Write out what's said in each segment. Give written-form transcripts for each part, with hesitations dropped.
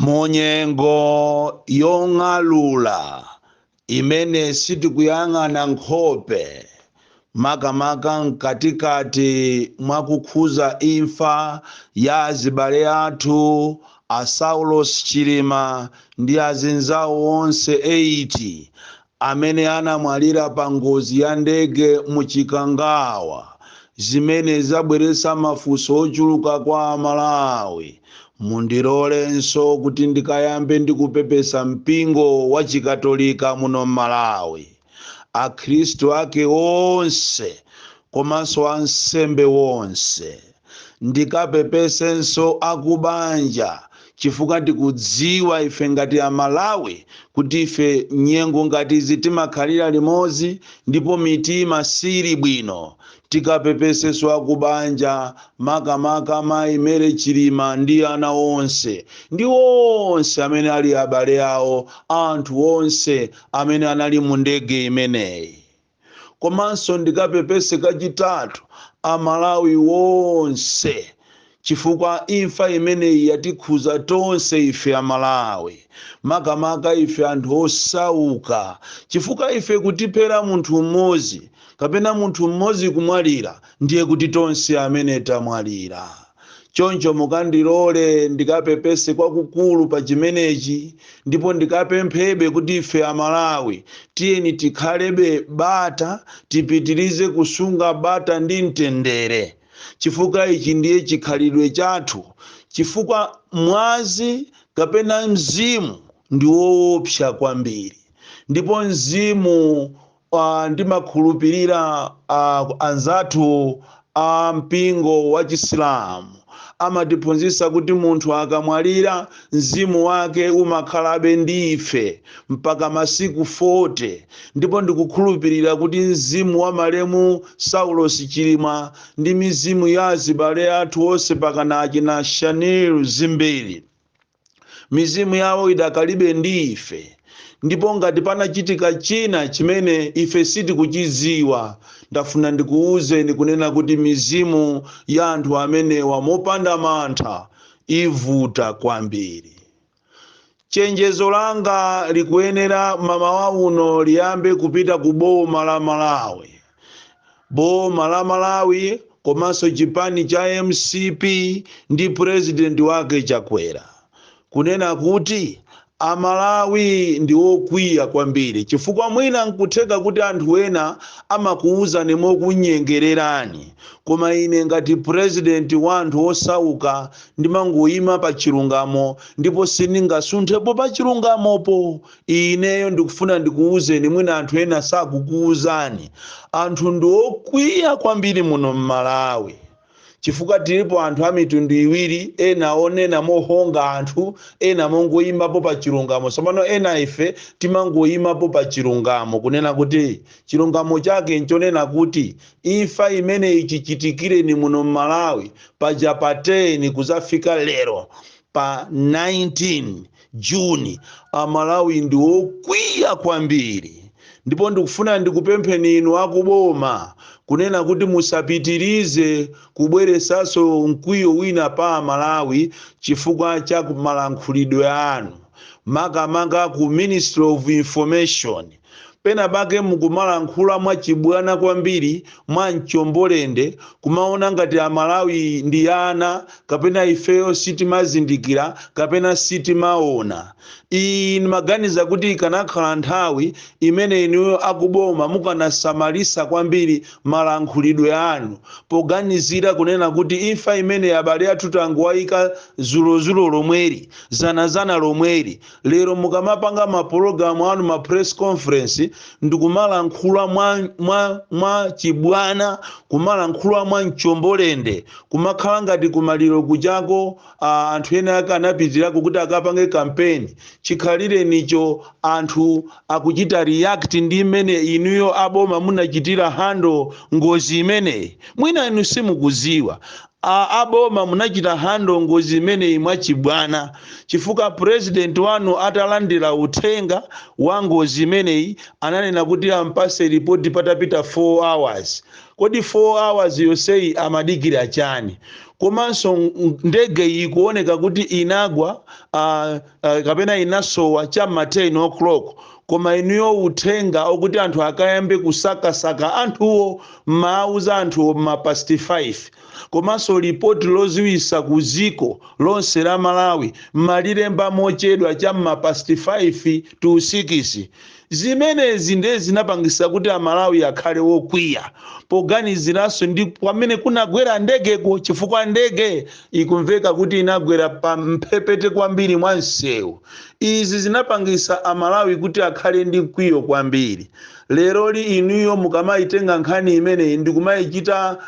Munyengo yong'alula imene sitikuyang'ana nkhope, makamaka mkatikati mwa kukhuza imfa ya azibale athu a Saulos Chilima ndi azinzawo onse 8 amene anamwalira pa ngozi ya ndege mu Chikangawa, zimene zabweretsa mafunso ochuluka kwa Amalawi, mundilolenso kuti ndikayambe ndikupepesa mpingo wa Chikatolika muno Malawi, akhristu ake onse komanso ansembe wonse. Ndikapepesenso akubanja, chifukwa tikudziwa ife ngati Amalawi kuti ife nyengo ngati izi timakhalira limodzi ndipo mitima sili bwino. Tikapepesenso akubanja, makamaka mayi Mary Chilima ndi ana onse ndi onse amene ali abale awo, anthu onse amene anali mu ndege imeneyi. Komanso ndikapepese kachitatu Amalawi wonse, chifukwa imfa imeneyi yatikhuza tonse ife Amalawi, makamaka ife anthu osauka, chifukwa ife kutiphera munthu mmodzi kapena munthu mmodzi kumwalira, ndiye kuti tonse amene tamwalira. Choncho mukandilole ndikapepese kwakukulu pa chimenechi, ndipo ndikapemphebe kuti ife Amalawi tiyeni tikhalebe bata, tipitirize kusunga bata ndi mtendere, chifukwa ichi ndiye chikhalidwe chathu, chifukwa mwazi kapena mzimu ndi woopsa kwambiri. Ndipo mzimu, ndimakhulupirira anzathu a mpingo wa Chisilamu amatiphunzitsa kuti munthu akamwalira mzimu wake umakhalabe ndi ife mpaka masiku 40. Ndipo ndikukhulupirira kuti mzimu wa malemu Saulos Chilima ndi mizimu ya azibale athu onse pakana achina Shanil Dzimbiri, mizimu yawo idakalibe ndi ife. Ndipo ngati panachitika china chimene ife sitikuchidziwa, ndafuna ndikuwuzeni kunena kuti mizimu ya anthu amenewa mopanda mantha ivuta kwambiri. Chenjezo langa likuyenera mamawa uno liyambe kupita ku boma la Malawi, boma la Malawi komanso chipani cha MCP ndi purezidenti wake Chakwera, kunena kuti Amalawi ndi okwiya kwambiri, chifukwa mwina nkutheka kuti anthu ena amakuwuzani mokunyengererani, koma ine ngati purezidenti wa anthu osauka ndimangoyima pa chilungamo ndipo sindingasunthepo pa chilungamopo. Ineyo ndikufuna ndikuwuzeni, mwina anthu ena sakukuwuzani, anthu ndi okwiya kwambiri muno m'Malawi, chifukwa tilipo anthu a mitundu iwiri: ena onena mohonga anthu, ena mongoyimapo pa chilungamo. Tsopano ena ife timangoyimapo pa chilungamo, kunena kuti chilungamo chake nchonena kuti imfa imene ichichitikireni muno m'Malawi paja pa 10 kuzafika lero pa 19 Juni, Amalawi ndi okwiya kwambiri. Ndipo ndikufuna ndikupempheni inu akuboma kunena kuti musapitirize kubweresanso mkwiyo wina pa Amalawi chifukwa cha malankhulidwe anu, makamaka ku Ministry of Information. Pena pake mukumalankhula mwachibwana kwambiri, mwa mchombolende, kumaona ngati Amalawi ndi ana kapena ifeyo sitimazindikira kapena sitimaona. Iyi ndimaganiza kuti ikanakhala nthawi imene inuyo akuboma mukanasamalisa kwambiri malankhulidwe anu, poganizira kunena kuti imfa imene abale athu tangowayika zulozulo lomweri, zanazana lomweri. Lero mukamapanga mapulogalamu anu, ma press conference, ndikumalankhula mwa chibwana, kumalankhula mwa mchombolende, kumakhala ngati kumaliro kuchako anthu ena ake anapitirako kuti akapange kampeni. Chikhalirenicho anthu akuchita react ndi mmene inuyo aboma munachitira handle ngozi imeneyi. Mwina inu simukuziwa, aboma munachita handle ngozi imeneyi mwachibwana, chifukwa president wanu atalandira uthenga wa ngozi imeneyi ananena kuti ampase ripoti patapita 4 hours. Kodi 4 hours yonseyi amadikira chani? Komanso ndege iyi ikuoneka kuti inagwa kapena inasowa cham'ma 10 o'clock, koma inuyo uthenga okuti anthu akayambe kusakasaka anthuwo mmauza anthuwo ma past 5. Komanso lipoti loziwisa ku ziko lonse la Malawi mmalilemba mochedwa cham'ma past 5 to 6. Zimenezi ndiye zinapangisa kuti Amalawi akhale wokwiya, poganiziranso ndi pamene kunagwera ndegeko, chifukwa ndege ikumveka kuti inagwera pa mphepete kwambiri mwa msewu. Izi zinapangisa Amalawi kuti akhale ndi mkwiyo kwambiri. Leroli inuyo mukamayitenga nkhani imeneyi ndikumayichita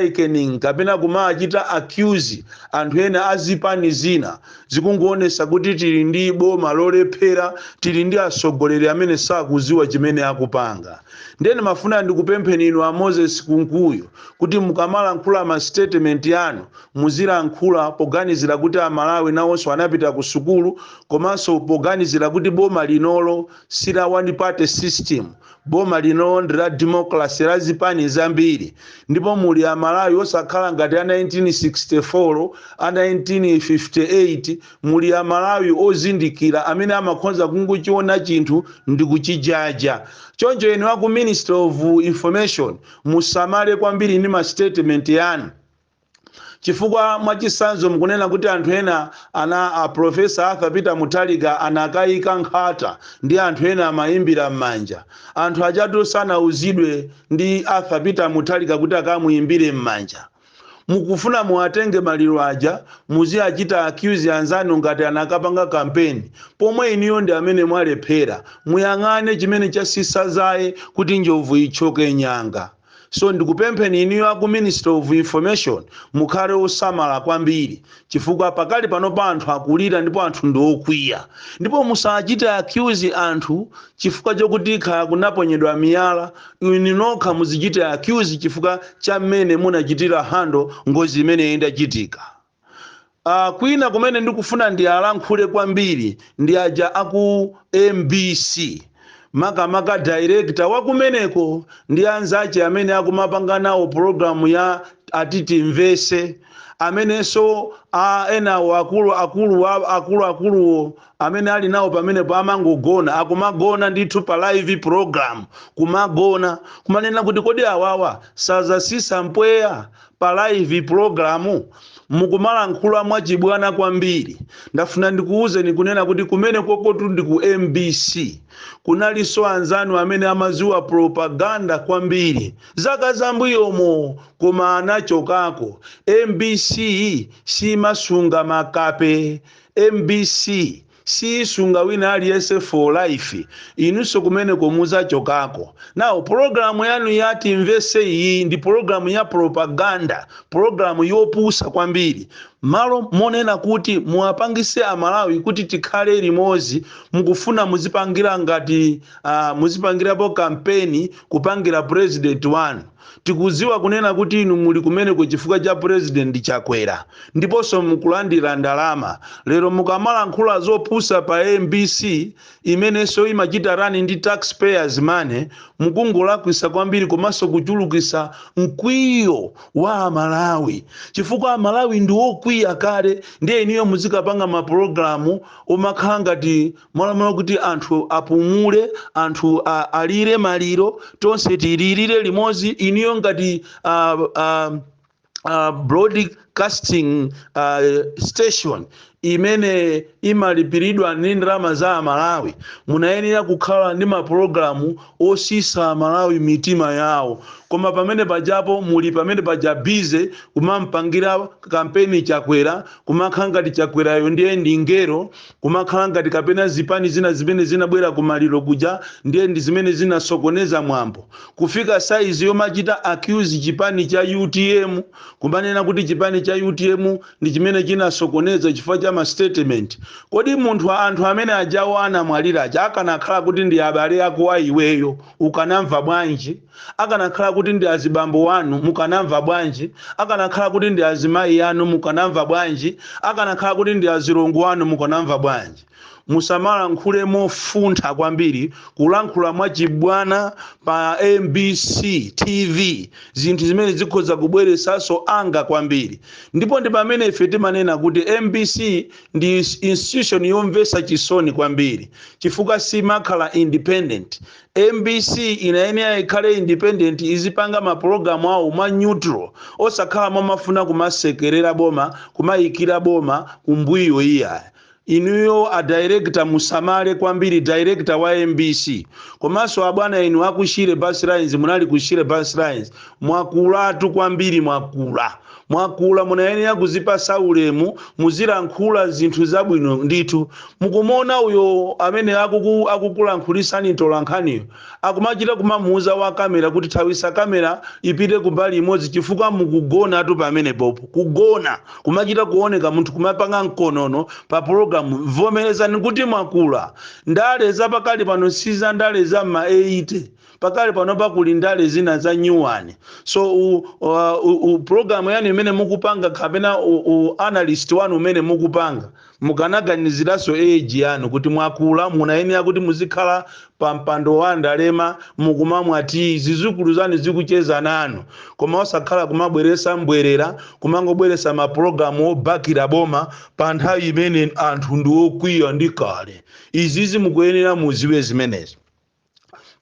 likening kapena kumachita accuse anthu ena azipani zina, zikungoonesa kuti tili ndi boma lolephera, tili ndi atsogoleri amene sakuziwa chimene akupanga. Ndeni mafuna ndikupempheni inu a Moses Kunkuyu kuti mukamalankhula ma statement yanu, muzilankhula poganizira kuti Amalawi nawonso anapita ku sukulu, komanso poganizira kuti boma linolo si la one party system. Boma linolo ndi la democracy, la zipani zambiri, ndipo muli Amalawi osakhala ngati a 1964, a 1958. Muli Amalawi ozindikira amene amakhoza kungochiona chinthu ndi kuchijaja. Choncho inu aku Ministry of Information, musamale kwambiri ndi ma statement yanu, chifukwa mwachisanzo mukunena kuti anthu ena ana a Professor Arthur Peter Mutharika anakayika nkhata ndi anthu ena amayimbira m'manja. Anthu ajatu sanauzidwe ndi Arthur Peter Mutharika kuti akamuyimbire m'manja. Mukufuna muwatenge maliro aja, muziyachita accuse anzanu ngati anakapanga kampeni, pomwe iniyo ndi amene mwalephera. Muyang'ane chimene chasisa zaye kuti njovu ichoke nyanga. So ndikupempheni iniyo aku Ministry of Information, mukhale osamala kwambiri, chifukwa pakali pano pa anthu akulira ndipo anthu ndi okwiya. Ndipo musachite accuse anthu chifukwa chokuti kaya kunaponyedwa miyala. Inu nokha muzichite accuse chifukwa cha mmene munachitira handle ngozi imene indachitika. Kwina kumene ndikufuna ndialankhule kwambiri ndi aja aku MBC, makamaka director wakumeneko ndi anzace amene akumapanga nawo pologalamu ya Atiti Mvese, amenenso enawo akulu akulu akulu akuluwo amene ali nawo pamenepo amangogona, akumagona ndithu pa live program, kumagona, kumanena kuti kodi awawa sazasisa mpweya pa live program? Mukumalankhula mwachibwana kwambiri. Ndafuna ndikuwuzeni kunena kuti kumene kokotu ndi ku MBC kunalinso anzanu amene amaziwa propaganda kwambiri zaka zambuyomo, koma anachokako. MBC simasunga makape, MBC siyisunga wina aliyense for life. Inunso kumeneko muzachokako. Nawo pologalamu yanu yati Mvese iyi ndi pologalamu ya propaganda, pologalamu yopusa kwambiri. Malo monena kuti muwapangise Amalawi kuti tikhale limodzi, mukufuna muzipangira ngati muzipangirapo kampeni kupangira president wanu. Tikuziwa kunena kuti inu muli kumeneko chifukwa cha President Chakwera, ndiponso mukulandira ndalama. Lero mukamalankhula zopusa pa MBC, imenenso imachita run ndi taxpayers' money, mukungolakwisa kwambiri komanso kuchulukisa mkwiyo wa Amalawi, chifukwa Amalawi ndi okwiya kale. Ndiye iniyo muzikapanga mapulogalamu omakhala ngati malamulo kuti anthu apumule, anthu alire maliro, tonse tilirire limodzi. Iniyo ngati broadcasting station imene imalipiridwa ndi ndalama za Amalawi, munayenera kukhala ndi mapulogalamu osisa Amalawi mitima yawo. Koma pamene pajapo muli pamene paja busy kumampangira kampeni Chakwera, kumakhala ngati Chakwerayo ndiye ndi ngero, kumakhala ngati kapena zipani zina zimene zinabwera kumaliro kuja ndiye ndi zimene zinasokoneza mwambo, kufika saizi yomachita accuse chipani cha UTM, kumanena kuti chipani cha UTM ndi chimene chinasokoneza chifukwa cha ma statement. Kodi munthu, anthu amene ajawo anamwalira aja akanakhala kuti ndi abale ako a iweyo, ukanamva bwanji? Akanakhala kuti ndi azibambo wanu, mukanamva bwanji? Akanakhala kuti ndi azimayi anu, mukanamva bwanji? Akanakhala kuti ndi azilongo anu, mukanamva bwanji? Musamalankhule mofuntha kwambiri, kulankhula mwachibwana pa MBC TV, zinthu zimene zikhoza kubweresanso anga kwambiri. Ndipo ndi pamene ife timanena kuti MBC ndi institution yomvetsa chisoni kwambiri, chifukwa simakhala independent. MBC inayenera ikhale independent, izipanga mapulogalamu awo mwa neutral, osakhala mwamafuna kumasekerera boma, kumayikira boma kumbuyo, iya. Inuyo a director, musamale kwambiri, director wa MBC, komanso abwana inu aku Shire Bus Lines. Munali ku Shire Bus Lines, mwakulatu kwambiri, mwakula, mwakula. Munayenera kuzipasa ulemu, muzilankhula zinthu zabwino ndithu. Mukumona uyo amene akukulankhulitsani tolankhaniyo, akumachita kumamuuza wa kamera kuti thawisa kamera ipite kumbali imodzi, chifukwa mukugonatu pamenepopo. Kugona kumachita kuoneka, munthu kumapanga mkonono pa pologalamu. Vomerezani kuti mwakula. Ndale zapakali pano si za ndale za ma 80. Pakali pano pakuli ndale zina za nyuwani. So program yanu imene mukupanga, kapena analyst wanu umene mukupanga, mukanaganiziranso age yanu kuti mwakula. Munayenera kuti muzikhala pa mpando wa ndalema, mukumamwa tii, zizukulu zanu zikucheza nanu, koma osakhala kumabweresa mbwerera, kumangobweresa mapulogalamu obakira boma pa nthawi imene anthu ndi okwiya ndi kale. Izizi mukuyenera muziwe zimenezi.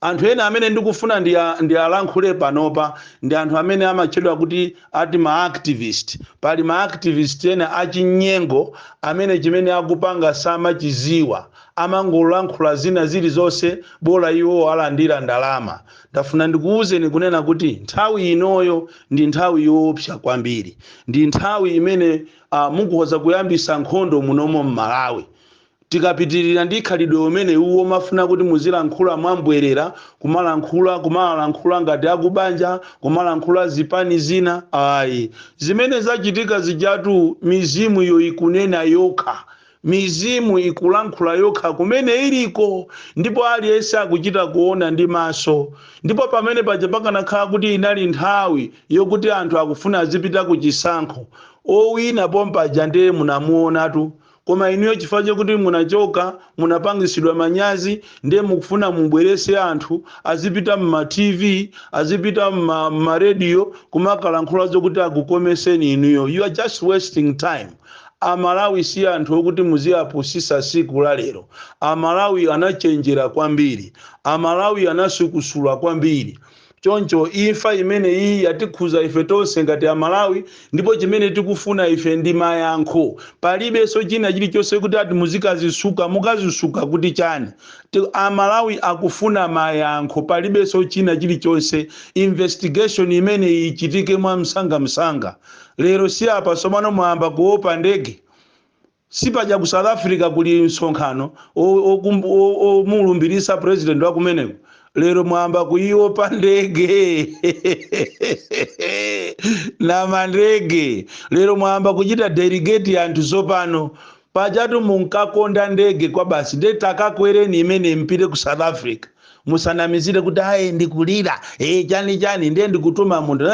Anthu ena amene ndikufuna ndialankhule panopa ndi anthu amene amatchedwa kuti ati ma activist. Pali ma activist ena achinyengo amene chimene akupanga samachiziwa, amangolankhula zina zilizonse bola iwo alandira ndalama. Ndafuna ndikuwuzeni kunena kuti nthawi inoyo ndi nthawi yoopsa kwambiri, ndi nthawi imene mukhoza kuyambisa nkhondo munomo m'Malawi tikapitirira ndi khalidwe umene uwo mafuna kuti muzilankhula mwambwerera, kumalankhula ngati akubanja, kumalankhula zipani zina. Ayi, zimene zachitika zijatu, mizimu iyo ikunena yokha, mizimu ikulankhula yokha kumene iliko, ndipo aliyense akuchita kuona ndi maso. Ndipo pamene paja pakanakhala kuti inali nthawi yokuti anthu akufuna azipita ku chisankho, owina pompaja ndiye munamuonatu. Koma inuyo, chifukwa chokuti munachoka, munapangisidwa manyazi, ndiye mukufuna mubwerese anthu azipita mma TV, azipita mma radio, kumakalankhula zokuti akukomeseni inuyo. You are just wasting time. Amalawi si anthu okuti muziyapusisa siku la lero. Amalawi anachenjera kwambiri, Amalawi anasukusula kwambiri. Choncho imfa imene iyi yatikhuza ife tonse ngati Amalawi, ndipo chimene tikufuna ife ndi mayankho. Palibenso china chilichonse kuti ati muzikazisuka. Mukazisuka kuti chani? Amalawi akufuna mayankho, palibenso china chilichonse. Investigation imene ichitike mwa msangamsanga. Lero si apa somano mwayamba kuopa ndege. Sipaja ku South Africa kuli msonkhano omulumbirisa president wa kumeneko? Lero mwamba kuiopa ndege na mandege. Lero mwamba kuchita delegate anthu tsopano. Pajatu munkakonda ndege kwa basi, nde takakwereni imene mpite ku South Africa. Musanamizire kuti ayi, ndikulira, chani chani, ndiye ndikutuma munthu.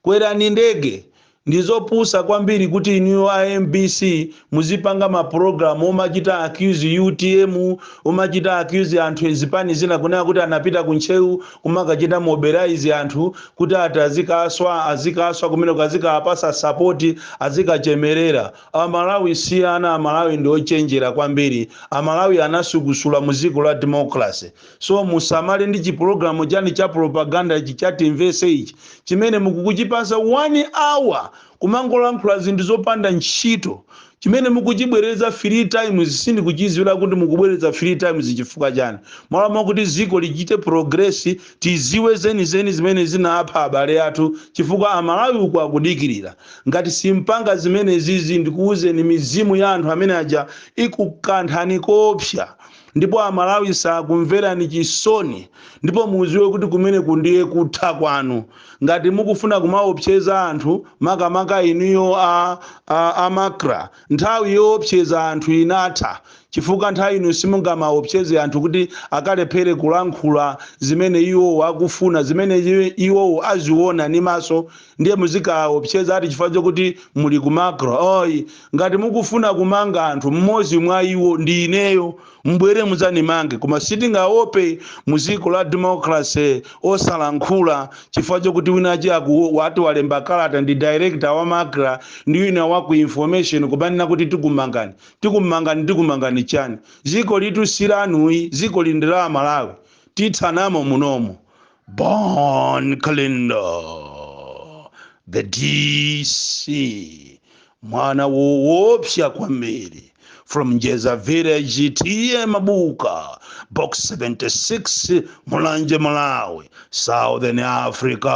Kwerani ndege. Ndizopusa kwambiri kuti inuyo a MBC muzipanga mapulogalamu omachita accuse UTM, omachita accuse anthu ezipani zina, kunena kuti anapita kuntcheu kumakachita mobilize anthu kuti ati azikaswa, azikaswa kumeneko, azikapasa support, azikachemerera. Amalawi si ana, Amalawi ndi ochenjera kwambiri. Amalawi anasukusula mu dziko la democracy. So musamale ndi chipulogalamu chani cha propaganda ichi chatimvese ichi chimene mukukuchipasa 1 hour kumangolankhula zinthu zopanda ntchito, chimene mukuchibwereza 3 times. Sindikuchiziwira kuti mukubwereza 3 times chifukwa chani. Mwalama kuti ziko lichite progress, tiziwe zenizeni zimene zinapha abale athu, chifukwa Amalawi uku akudikirira. Ngati simpanga zimene zizi, ndikuwuzeni, mizimu ya anthu amene aja ikukanthani koopsa, ndipo Amalawi sakumverani chisoni. Ndipo muziwe kuti kumene kundiye kutha kwanu ngati mukufuna kumaopseza anthu, makamaka inuyo a MACRA. Nthawi yoopseza anthu inatha, chifukwa anthu akuyang'ana. Chifukwa nthawi ino simungamaopseze anthu kuti akalephere kulankhula zimene iwowo akufuna, zimene iwowo aziona ni maso, ndiye muzikaopseza ati chifukwa chokuti muli ku MACRA. Oyi, ngati mukufuna kumanga anthu, mmodzi mwa iwo ndi ineyo, mbwere mudzanimange. Koma sitingaope muziko la democracy osalankhula chifukwa chokuti wina achi wati walemba kalata ndi director wa MACRA ndi wina wa ku information kumanena kuti tikumangani, tikumangani, tikumangani chani? Ziko litu silanuyi, ziko lindi la Malawi, titsanamo munomo. Bon Kalindo, the DC, mwana woopsa kwambiri, from Njeza Village, T/A Mabuka, Box 76, Mulanje, Malawi, Southern Africa.